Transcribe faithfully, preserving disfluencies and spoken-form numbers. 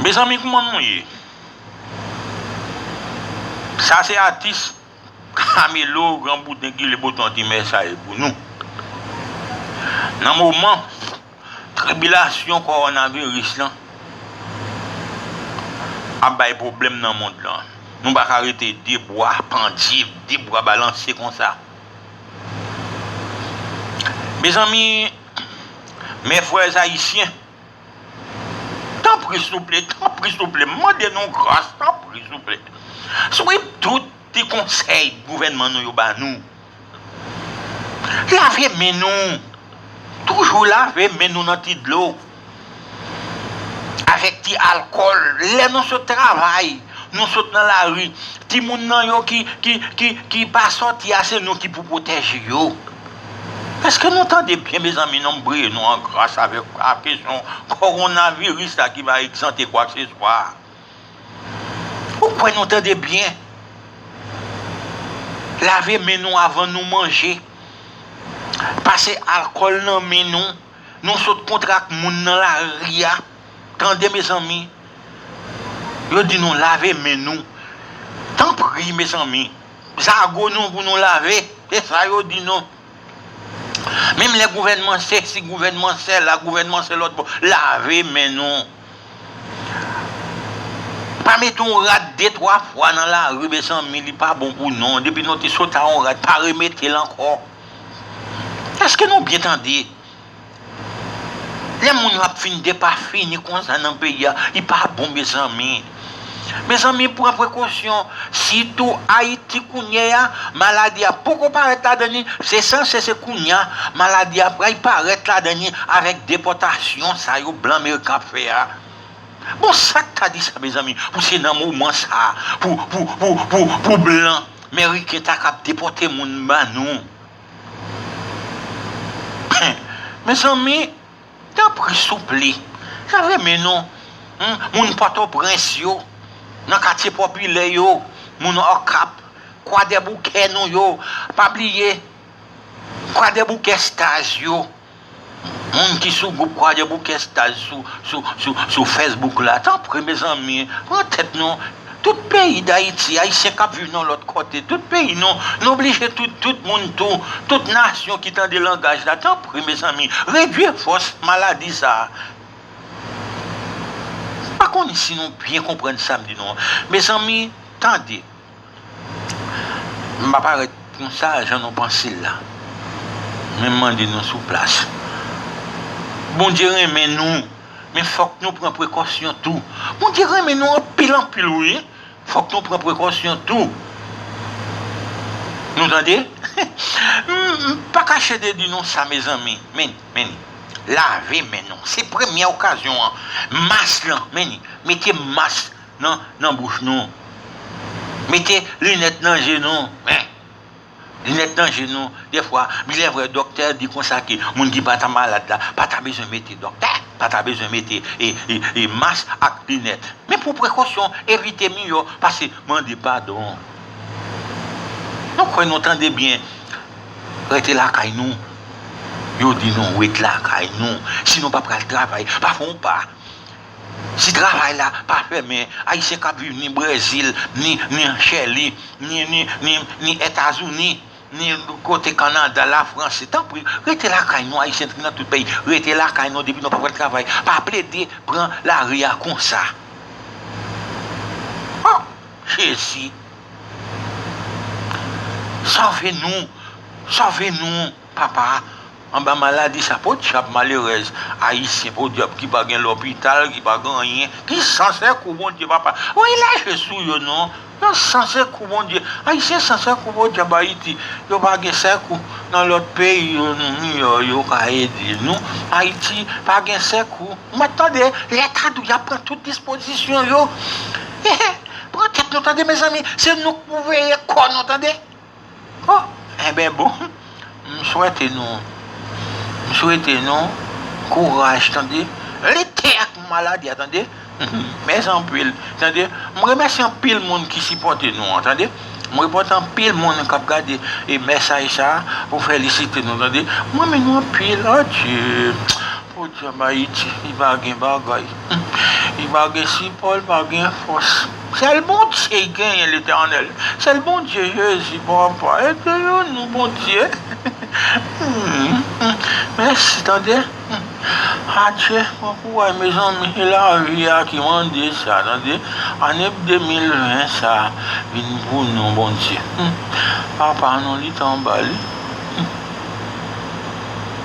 Mezanmi, kouman nou ye? Sa se atis Camelo, gran bouden ki le boton ti mesaj pou nou. Nan moman tribilasyon kowonaviris lan ap bay pwoblèm nan mond lan, nou pa ka rete de bra pandye, de bra balanse konsa. Mezanmi, mes frères haïtiens, tanpri souple, tanpri souple, m mande nou gras, tanpri souple. Swiv tout ti konsèy gouvènman nou yo ba nou. Lave men nou. Toujou lave men nou nan ti dlo. Avèk ti alkòl. Lè nou sot travay, nou sot nan lari, timoun nan yo ki, ki, ki, ki pa sòti a, se nou ki pou pwotèje yo. Èske nou tande byen, mezanmi? Non, m priye nou an gras avèk kesyon kowonaviris la ki pa egzante kwakeseswa. Ou kwè nou tande byen? Lave men nou avan nou manje. Pase alkòl nan men nou. Nou sot kontre ak moun nan lari a. Tande, mezanmi. Yo di nou lave men nou. Tanpri, mezanmi. Zago nou pou nou lave. Se sa yo di nou. Menm lè gouvènman sesi, gouvènman sela, gouvènman se lòt bò, lave men nou. Pa mete yon rad de, twa fwa nan lari, mezanmi, li pa bon pou nou. Depi nou te sot a yon rad, pa remete l ankò. Èske nou byen tande? Lè moun yo ap fin depafini konsa nan peyi a, li pa bon, mezanmi. Mezanmi, pran prekosyon, sitou Ayiti kounye a, maladi a poko parèt ladan li, se sanse se kounye a, maladi a pral parèt ladan li avèk depòtasyon sa yo blan ameriken ap fè a. Bon, sa k ta di sa, mezanmi, pou se nan moman sa a, pou, pou, pou, pou, pou blan meriken ta kab depòte moun ba nou? Mezanmi, tanpri souple, lave men nou. Hmm, moun Pòtoprens yo, nan katye popilè yo, moun Okap, Kwadèboukè nou yo, pa bliye, Kwadèboukè Stars yo, moun ki sou gwoup Kwadèboukè Stars sou, sou, sou, sou Facebook la, tanpri, mezanmi, pran tèt nou. Tout peyi Dayiti, Ayisyen k ap viv nan lòt kote, tout peyi nou, nou oblije tout, tout moun tou, tout nasyon ki tande langaj la, tanpri, mezanmi, redwi fòs maladi sa a. M pa konnen si nou byen konprann sa m di nou an. Mezanmi, tande. M pa parèt konsa jan nou panse l la. Men m mande nou sou plas. Bondye renmen nou, men fòk nou pran prekosyon tou. Bondye renmen nou anpil, anpil, wi. Fòk nou pran prekosyon tou. Nou tande? M, m pa ka chede di nou sa, mezanmi. Men, men, lave men nou. Se premyè okazyon an. Mas lan, men, mete mas nan, nan bouch nou. Mete linèt nan je nou. Men, linèt nan je nou. Defwa, il est vrai, doktè di konsa ke moun ki pa ta malad la, pa ta bezwen mete, doktè, pa ta bezwen mete e, e, e mas ak linèt. Men pou prekosyon, evite miyò, pase mande padon. Nou kwè nou tande byen. Rete lakay nou. Yo di nou ret lakay nou. Si nou pa pral travay, pa fè yon pa. Si travay la pa fèmen, Ayisyen k ap viv ni Brezil, ni, ni an Chèli, ni, ni, ni, ni Etazini, ni kote Kanada, Lafrans, tanpri, rete lakay nou, Ayisyen ki nan tout peyi, rete lakay nou depi nou pa pral travay. Pa plede pran lari a konsa. Oh, Jezi! Sove nou! Sove nou, Papa! Anba maladi sa, podyab malerèz Ayisyen, podyab ki pa gen lopital, ki pa gen anyen, ki san sekou, Bondye, Papa. Voye laje sou yo, non. Yo san sekou, Bondye. Ayisyen san sekou, podyab Ayiti. Yo pa gen sekou nan lòt peyi, yo, nou miyò, yo ka ede nou. Ayiti pa gen sekou. Mwen tande, Leta di w y ap pran tout dispozisyon yo. Pran tèt nou, tande, mezanmi. Se nou k pou veye kò nou, tande. Oh, enben bon, m swete nou, m swete nou kouraj, tande. Lite ak maladi a, tande. Mèsi anpil, tande. M remèsye anpil moun ki sipòte nou an, tande. M remèsye anpil moun k ap gade e mesaj sa a pou felisite nou, tande. M renmen nou anpil, adye. Podyab Ayiti, li pa gen bagay. Li pa gen sipò, li pa gen fòs. Sèl Bondye ki genyen, Letènèl. Sèl Bondye, Jezi, papa. Ede yo, non, Bondye. Hmm, hmm. Mèsi, tande. Hmm. Adye, bon kouraj, mezanmi. Se lavi a ki mande sa, tande. Ane de mil ven sa, vin pou nou, Bondye. Hmm. Papa, non, li t anba li.